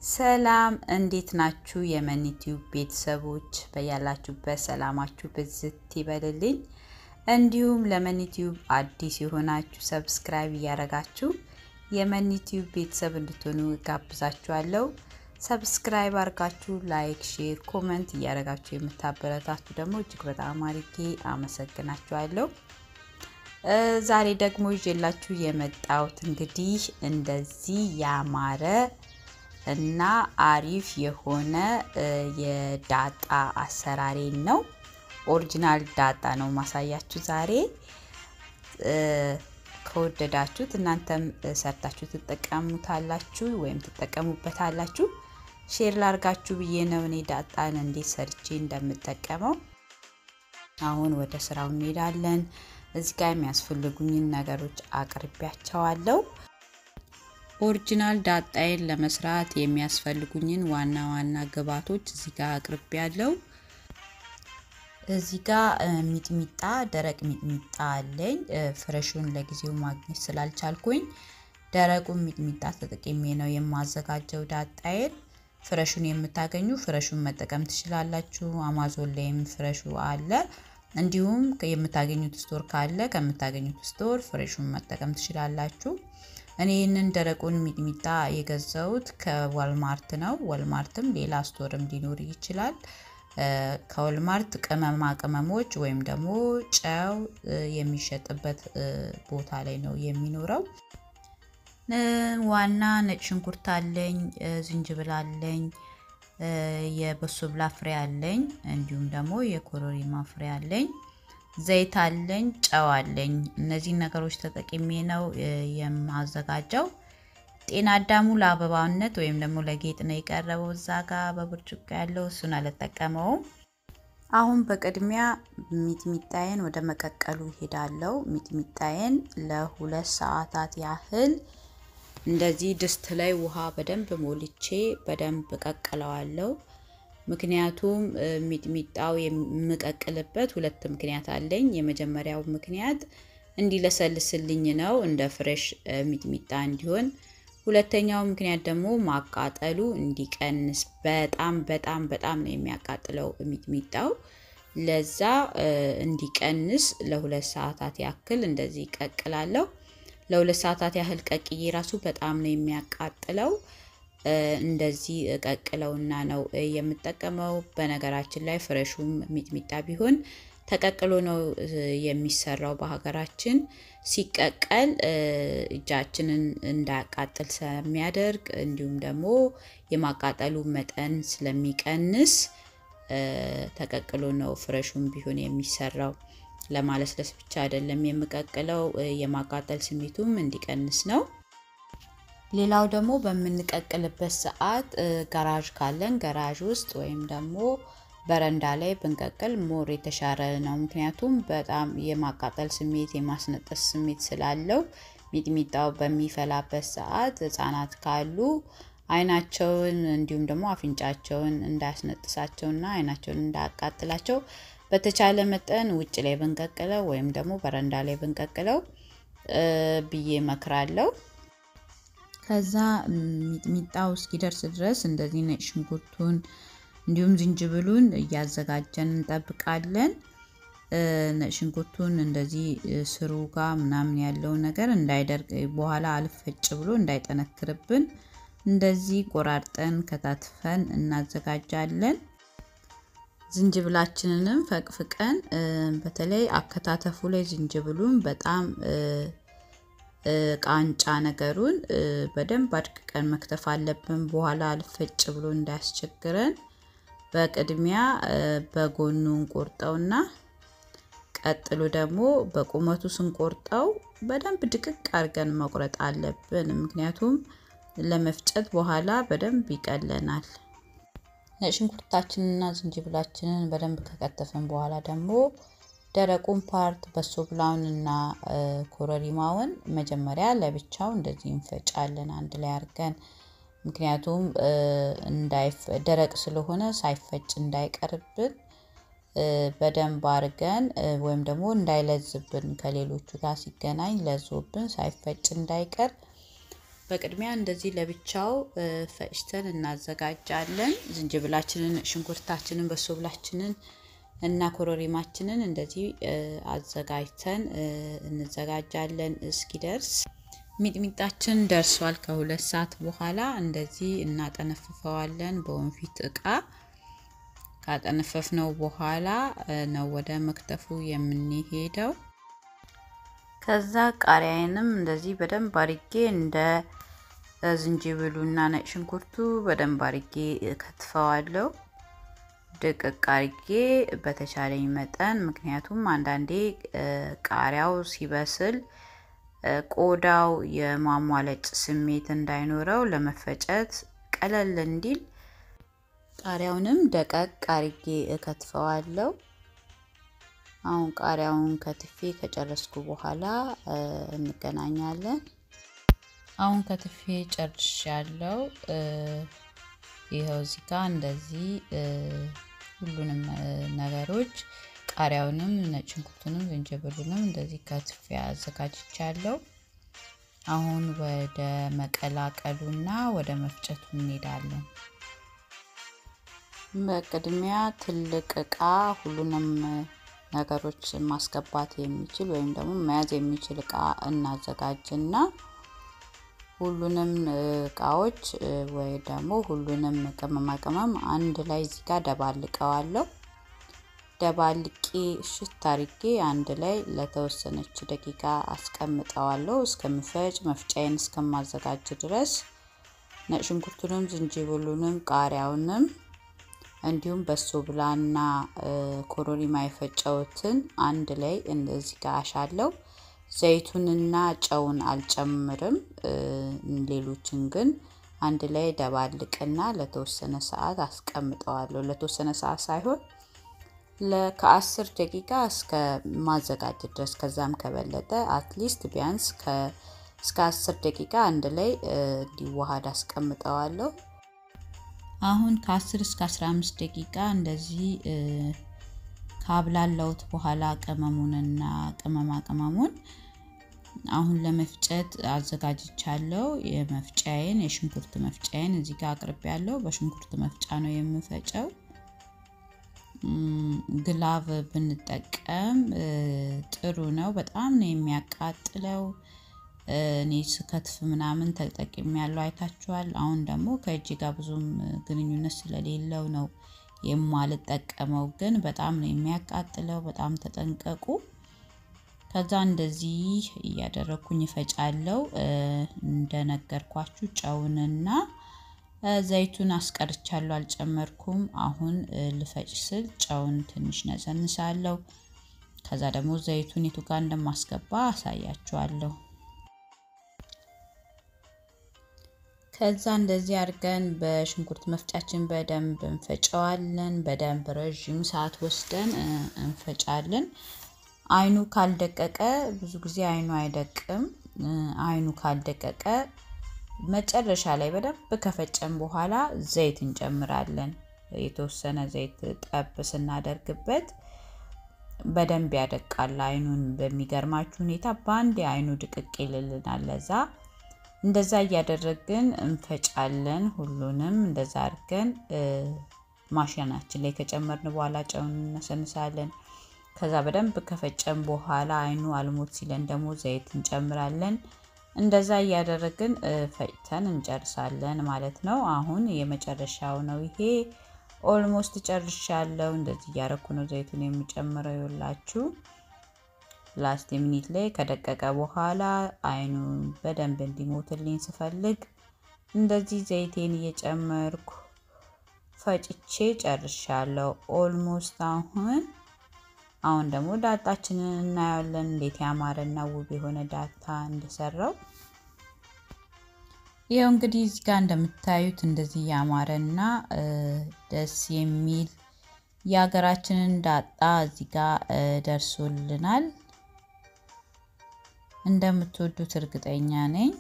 ሰላም እንዴት ናችሁ? የመኒቲዩብ ቤተሰቦች በያላችሁበት ሰላማችሁ ብዝት ይበልልኝ። እንዲሁም ለመኒቲዩብ አዲስ የሆናችሁ subscribe እያደረጋችሁ የመኒቲዩብ ቤተሰብ እንድትሆኑ ጋብዛችኋለሁ። Subscribe አድርጋችሁ like፣ share፣ comment እያደረጋችሁ የምታበረታቱ ደግሞ እጅግ በጣም አድርጌ አመሰግናችኋለሁ። ዛሬ ደግሞ ይዤላችሁ የመጣሁት እንግዲህ እንደዚህ ያማረ እና አሪፍ የሆነ የዳጣ አሰራሬን ነው። Original ዳጣ ነው ማሳያችሁ ዛሬ። ከወደዳችሁት እናንተም ሰርታችሁ ትጠቀሙታላችሁ ወይም ትጠቀሙበታላችሁ። Share ላርጋችሁ ብዬ ነው እኔ ዳጣን እንዴት ሰርቼ እንደምጠቀመው። አሁን ወደ ስራው እንሄዳለን። እዚህ ጋር የሚያስፈልጉኝን ነገሮች አቅርቢያቸዋለሁ። Original ዳጣዬን ለመስራት የሚያስፈልጉኝን ዋና ዋና ግብአቶች እዚህ ጋር አቅርቢያለሁ። እዚህ ጋር ሚጥሚጣ፣ ደረቅ ሚጥሚጣ አለኝ። Fresh ኡን ለጊዜው ማግኘት ስላልቻልኩኝ ደረቁን ሚጥሚጣ ተጠቅሜ ነው የማዘጋጀው ዳጣዬን። Fresh ኡን የምታገኙ fresh ኡን መጠቀም ትችላላችሁ። አማዞን ላይም fresh ኡ አለ። እንዲሁም የምታገኙት store ካለ ከምታገኙት store fresh ኡን መጠቀም ትችላላችሁ። እኔ ይህንን ደረቁን ሚጥሚጣ የገዛሁት ከ Walmart ነው። Walmart ም ሌላ store ም ሊኖር ይችላል። ከ Walmart ቅመማ ቅመሞች ወይም ደግሞ ጨው የሚሸጥበት ቦታ ላይ ነው የሚኖረው። ዋና ነጭ ሽንኩርት አለኝ፣ ዝንጅብል አለኝ፣ የበሶብላ ፍሬ አለኝ፣ እንዲሁም ደግሞ የኮረሪማ ፍሬ አለኝ፣ ዘይት አለኝ፣ ጨው አለኝ። እነዚህን ነገሮች ተጠቅሜ ነው የማዘጋጀው። ጤና አዳሙ ለአበባነት ወይም ደግሞ ለጌጥ ነው የቀረበው። እዛ ጋ በብርጭቆ ያለው እሱን አልጠቀመውም። አሁን በቅድሚያ ሚጥሚጣዬን ወደ መቀቀሉ ይሄዳለው። ሚጥሚጣዬን ለ2 ሰዓታት ያህል እንደዚህ ድስት ላይ ውሃ በደንብ ሞልቼ በደንብ እቀቅለዋለሁ። ምክንያቱም ሚጥሚጣው የምቀቅልበት ሁለት ምክንያት አለኝ። የመጀመሪያው ምክንያት እንዲለሰልስልኝ ነው፣ እንደ fresh ሚጥሚጣ እንዲሆን። ሁለተኛው ምክንያት ደግሞ ማቃጠሉ እንዲቀንስ። በጣም በጣም በጣም ነው የሚያቃጥለው ሚጥሚጣው። ለዛ እንዲቀንስ ለ2 ሰዓታት ያክል እንደዚህ ቀቅላለሁ። ለ2 ሰዓታት ያህል ቀቅዬ ራሱ በጣም ነው የሚያቃጥለው። እንደዚህ ቀቅለውና ነው የምጠቀመው። በነገራችን ላይ fresh ኡም ሚጥሚጣ ቢሆን ተቀቅሎ ነው የሚሰራው። በሀገራችን ሲቀቀል እጃችንን እንዳያቃጥል ስለሚያደርግ እንዲሁም ደግሞ የማቃጠሉ መጠን ስለሚቀንስ ተቀቅሎ ነው fresh ኡም ቢሆን የሚሰራው። ለማለስለስ ብቻ አይደለም የምቀቅለው፣ የማቃጠል ስሜቱም እንዲቀንስ ነው። ሌላው ደግሞ በምንቀቅልበት ሰዓት ጋራዥ ካለን ጋራዥ ውስጥ ወይም ደግሞ በረንዳ ላይ ብንቀቅል more የተሻለ ነው። ምክንያቱም በጣም የማቃጠል ስሜት የማስነጠስ ስሜት ስላለው ሚጥሚጣው በሚፈላበት ሰዓት ሕጻናት ካሉ አይናቸውን እንዲሁም ደግሞ አፍንጫቸውን እንዳያስነጥሳቸውና አይናቸውን እንዳያቃጥላቸው በተቻለ መጠን ውጭ ላይ ብንቀቅለው ወይም ደግሞ በረንዳ ላይ ብንቀቅለው ብዬ እመክራለሁ። ከዛ ሚጥሚጣው እስኪደርስ ድረስ እንደዚህ ነጭ ሽንኩርቱን እንዲሁም ዝንጅብሉን እያዘጋጀን እንጠብቃለን። ነጭ ሽንኩርቱን እንደዚህ ስሩ ጋር ምናምን ያለው ነገር እንዳይደርቅ፣ በኋላ አልፈጭ ብሎ እንዳይጠነክርብን እንደዚህ ቆራርጠን ከታትፈን እናዘጋጃለን። ዝንጅብላችንንም ፈቅፍቀን፣ በተለይ አከታተፉ ላይ ዝንጅብሉን በጣም ቃንጫ ነገሩን በደንብ አድቅቀን መክተፍ አለብን። በኋላ አልፈጭ ብሎ እንዳያስቸግረን በቅድሚያ በጎኑ እንቆርጠውና ቀጥሎ ደግሞ በቁመቱ ስንቆርጠው በደንብ ድቅቅ አድርገን መቁረጥ አለብን። ምክንያቱም ለመፍጨት በኋላ በደንብ ይቀለናል። ነጭ ሽንኩርታችንንና ዝንጅብላችንን በደንብ ከከተፍን በኋላ ደግሞ ደረቁን part በሶብላውን እና ኮረሪማውን መጀመሪያ ለብቻው እንደዚህ እንፈጫለን አንድ ላይ አድርገን። ምክንያቱም ደረቅ ስለሆነ ሳይፈጭ እንዳይቀርብን በደንብ አድርገን ወይም ደግሞ እንዳይለዝብን፣ ከሌሎቹ ጋር ሲገናኝ ለዞብን ሳይፈጭ እንዳይቀር በቅድሚያ እንደዚህ ለብቻው ፈጭተን እናዘጋጃለን። ዝንጅብላችንን፣ ሽንኩርታችንን፣ በሶብላችንን እና ኮረሪማችንን እንደዚህ አዘጋጅተን እንዘጋጃለን እስኪደርስ። ሚጥሚጣችን ደርሷል። ከ2 ሰዓት በኋላ እንደዚህ እናጠነፍፈዋለን በወንፊት እቃ። ካጠነፈፍነው በኋላ ነው ወደ መክተፉ የምንሄደው። ከዛ ቃሪያዬንም እንደዚህ በደንብ አርጌ እንደ ዝንጅብሉና ነጭ ሽንኩርቱ በደንብ አርጌ ከትፈዋለሁ። ድቅቅ አርጌ በተቻለኝ መጠን፣ ምክንያቱም አንዳንዴ ቃሪያው ሲበስል ቆዳው የማሟለጭ ስሜት እንዳይኖረው ለመፈጨት ቀለል እንዲል ቃሪያውንም ደቀቅ አርጌ እከትፈዋለሁ። አሁን ቃሪያውን ከትፌ ከጨረስኩ በኋላ እንገናኛለን። አሁን ከትፌ ጨርሻለሁ። ይኸው እዚህ ጋር እንደዚህ ሁሉንም ነገሮች ቃሪያውንም፣ ነጭ ሽንኩርቱንም፣ ዝንጅብሉንም እንደዚህ ከትፌ አዘጋጅቻለሁ። አሁን ወደ መቀላቀሉና ወደ መፍጨቱ እንሄዳለን። በቅድሚያ ትልቅ እቃ ሁሉንም ነገሮች ማስገባት የሚችል ወይም ደግሞ መያዝ የሚችል እቃ እናዘጋጅና ሁሉንም እቃዎች ወይ ደግሞ ሁሉንም ቅመማ ቅመም አንድ ላይ እዚህ ጋር ደባልቀዋለሁ። ደባልቄ እሽት አርጌ አንድ ላይ ለተወሰነች ደቂቃ አስቀምጠዋለሁ እስከምፈጭ፣ መፍጫዬን እስከማዘጋጅ ድረስ። ነጭ ሽንኩርቱንም፣ ዝንጅብሉንም፣ ቃሪያውንም እንዲሁም በሶብላና ኮረሪማ የፈጨሁትን አንድ ላይ እንደዚህ ጋር አሻለው። ዘይቱንና ጨውን አልጨምርም። ሌሎችን ግን አንድ ላይ ደባልቅና ለተወሰነ ሰዓት አስቀምጠዋለሁ። ለተወሰነ ሰዓት ሳይሆን ከ10 ደቂቃ እስከ ማዘጋጀት ድረስ፣ ከዛም ከበለጠ at least ቢያንስ እስከ 10 ደቂቃ አንድ ላይ እንዲዋሃድ አስቀምጠዋለሁ። አሁን ከ10 እስከ 15 ደቂቃ እንደዚህ ካብላለሁት በኋላ ቅመሙንና ቅመማ ቅመሙን አሁን ለመፍጨት አዘጋጅቻለሁ። የመፍጫዬን የሽንኩርት መፍጫዬን እዚህ ጋር አቅርቤያለሁ። በሽንኩርት መፍጫ ነው የምፈጨው። Glove ብንጠቀም ጥሩ ነው። በጣም ነው የሚያቃጥለው። እኔ ስከትፍ ምናምን ተጠቅሜያለሁ፣ አይታችኋል። አሁን ደግሞ ከእጅ ጋር ብዙም ግንኙነት ስለሌለው ነው የማልጠቀመው፣ ግን በጣም ነው የሚያቃጥለው። በጣም ተጠንቀቁ። ከዛ እንደዚህ እያደረኩኝ እፈጫለሁ። እንደነገርኳችሁ ጨውንና ዘይቱን አስቀርቻለሁ፣ አልጨመርኩም። አሁን ልፈጭ ስል ጨውን ትንሽ ነሰንሳለሁ። ከዛ ደግሞ ዘይቱን የቱ ጋር እንደማስገባ አሳያችኋለሁ። ከዛ እንደዚህ አድርገን በሽንኩርት መፍጫችን በደንብ እንፈጨዋለን። በደንብ ረዥም ሰዓት ወስደን እንፈጫለን። አይኑ ካልደቀቀ፣ ብዙ ጊዜ አይኑ አይደቅም። አይኑ ካልደቀቀ መጨረሻ ላይ በደንብ ከፈጨን በኋላ ዘይት እንጨምራለን። የተወሰነ ዘይት ጠብ ስናደርግበት በደንብ ያደቃል አይኑን። በሚገርማችሁ ሁኔታ በአንድ አይኑ ድቅቅ ይልልናል። ለዛ እንደዛ እያደረግን እንፈጫለን። ሁሉንም እንደዛ አድርገን ማሽናችን ላይ ከጨመርን በኋላ ጨውን እነሰንሳለን። ከዛ በደንብ ከፈጨን በኋላ አይኑ አልሞት ሲለን ደግሞ ዘይት እንጨምራለን። እንደዛ እያደረግን ፈጭተን እንጨርሳለን ማለት ነው። አሁን የመጨረሻው ነው ይሄ። Almost ጨርሻለሁ። እንደዚህ እያረኩ ነው ዘይቱን የምጨምረው ይኸውላችሁ። Last minute ላይ ከደቀቀ በኋላ አይኑ በደንብ እንዲሞትልኝ ስፈልግ እንደዚህ ዘይቴን እየጨመርኩ ፈጭቼ ጨርሻለሁ። Almost አሁን ደግሞ ዳጣችንን እናያለን፣ እንዴት ያማረና ውብ የሆነ ዳጣ እንደሰራው። ይኸው እንግዲህ እዚህ ጋር እንደምታዩት እንደዚህ ያማረና ደስ የሚል የሀገራችንን ዳጣ እዚህ ጋር ደርሶልናል። እንደምትወዱት እርግጠኛ ነኝ።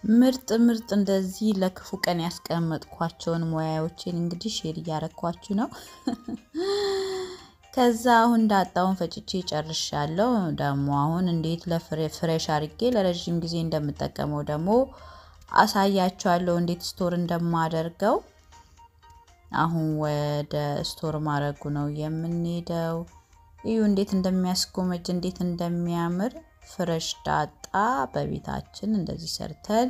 ምርጥ ምርጥ እንደዚህ ለክፉ ቀን ያስቀመጥኳቸውን ሙያዎቼን እንግዲህ share እያረኳችሁ ነው። ከዛ አሁን ዳጣውን ፈጭቼ ጨርሻለሁ። ደግሞ አሁን እንዴት ለ fresh አድርጌ ለረጅም ጊዜ እንደምጠቀመው ደግሞ አሳያችኋለሁ፣ እንዴት store እንደማደርገው። አሁን ወደ store ማድረጉ ነው የምንሄደው። እዩ እንዴት እንደሚያስጎመጅ፣ እንዴት እንደሚያምር። Fresh ዳጣ በቤታችን እንደዚህ ሰርተን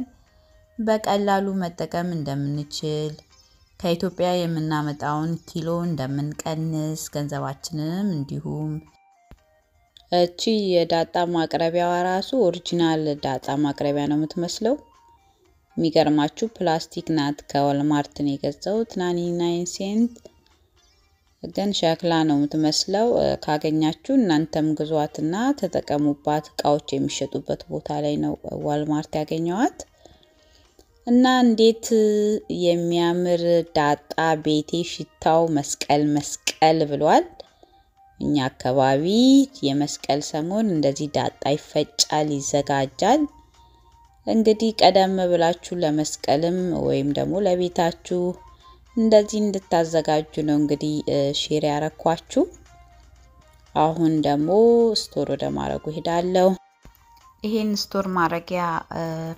በቀላሉ መጠቀም እንደምንችል፣ ከኢትዮጵያ የምናመጣውን ኪሎ እንደምንቀንስ፣ ገንዘባችንንም እንዲሁም። እቺ የዳጣ ማቅረቢያዋ ራሱ original ዳጣ ማቅረቢያ ነው የምትመስለው። የሚገርማችሁ ፕላስቲክ ናት። ከ Walmart ነው የገዛሁት፣ 99 cent፣ ግን ሸክላ ነው የምትመስለው። ካገኛችሁ እናንተም ግዟትና ተጠቀሙባት። እቃዎች የሚሸጡበት ቦታ ላይ ነው Walmart ያገኘዋት። እና እንዴት የሚያምር ዳጣ! ቤቴ ሽታው መስቀል መስቀል ብሏል። እኛ አካባቢ የመስቀል ሰሞን እንደዚህ ዳጣ ይፈጫል፣ ይዘጋጃል። እንግዲህ ቀደም ብላችሁ ለመስቀልም ወይም ደግሞ ለቤታችሁ እንደዚህ እንድታዘጋጁ ነው እንግዲህ share ያረኳችሁ። አሁን ደግሞ store ወደ ማድረጉ ሄዳለሁ። ይሄን store ማድረጊያ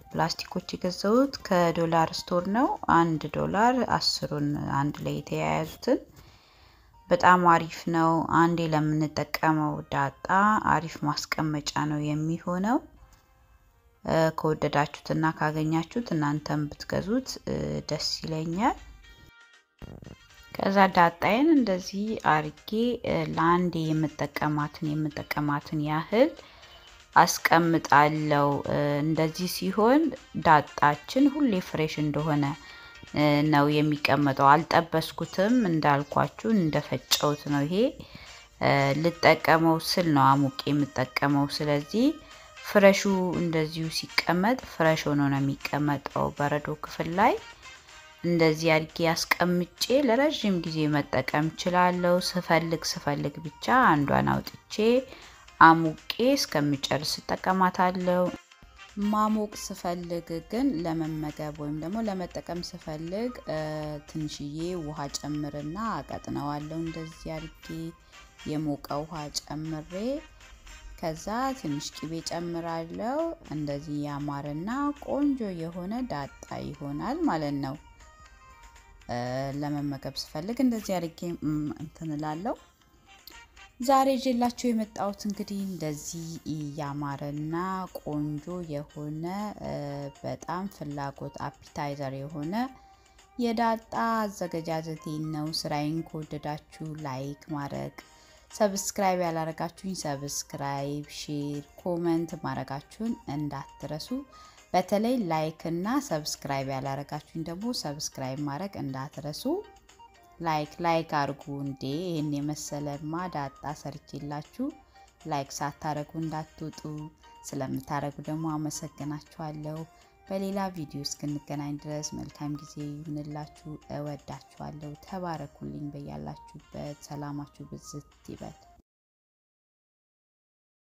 ፕላስቲኮች የገዛሁት ከ dollar store ነው። 1 ዶላር 10ሩን አንድ ላይ የተያያዙትን። በጣም አሪፍ ነው። አንዴ ለምንጠቀመው ዳጣ አሪፍ ማስቀመጫ ነው የሚሆነው። ከወደዳችሁትና ካገኛችሁት እናንተም ብትገዙት ደስ ይለኛል። ከዛ ዳጣዬን እንደዚህ አርጌ ለአንዴ የምጠቀማትን ያህል አስቀምጣለሁ። እንደዚህ ሲሆን ዳጣችን ሁሌ fresh እንደሆነ ነው የሚቀመጠው። አልጠበስኩትም፣ እንዳልኳችሁ እንደፈጨሁት ነው። ይሄ ልጠቀመው ስል ነው አሙቄ የምጠቀመው። ስለዚህ fresh ኡ እንደዚሁ ሲቀመጥ fresh ሆኖ ነው የሚቀመጠው። በረዶ ክፍል ላይ እንደዚህ አድርጌ አስቀምጬ ለረዥም ጊዜ መጠቀም እችላለሁ። ስፈልግ ስፈልግ ብቻ አንዷን አውጥቼ አሙቄ እስከምጨርስ እጠቀማታለሁ። ማሞቅ ስፈልግ ግን፣ ለመመገብ ወይም ደግሞ ለመጠቀም ስፈልግ ትንሽዬ ውሃ ጨምርና አቀጥነዋለሁ። እንደዚህ አድርጌ የሞቀ ውሃ ጨምሬ ከዛ ትንሽ ቅቤ ጨምራለሁ። እንደዚህ ያማረና ቆንጆ የሆነ ዳጣ ይሆናል ማለት ነው። ለመመገብ ስፈልግ እንደዚህ አድርጌ እንትን እላለሁ። ዛሬ ይዤላችሁ የመጣሁት እንግዲህ እንደዚህ ያማረና ቆንጆ የሆነ፣ በጣም ፍላጎት appetizer የሆነ የዳጣ አዘገጃጀቴን ነው። ስራዬን ከወደዳችሁ like ማድረግ፣ subscribe ያላረጋችሁኝ subscribe፣ share፣ comment ማድረጋችሁን እንዳትረሱ። በተለይ like እና subscribe ያላረጋችሁኝ ደግሞ subscribe ማድረግ እንዳትረሱ። Like like አድርጉ እንዴ! ይህን የመሰለማ ዳጣ ሰርቼላችሁ like ሳታረጉ እንዳትወጡ። ስለምታረጉ ደግሞ አመሰግናችኋለሁ። በሌላ ቪዲዮ እስክንገናኝ ድረስ መልካም ጊዜ ይሁንላችሁ። እወዳችኋለሁ። ተባረኩልኝ። በያላችሁበት ሰላማችሁ ብዝት ይበል።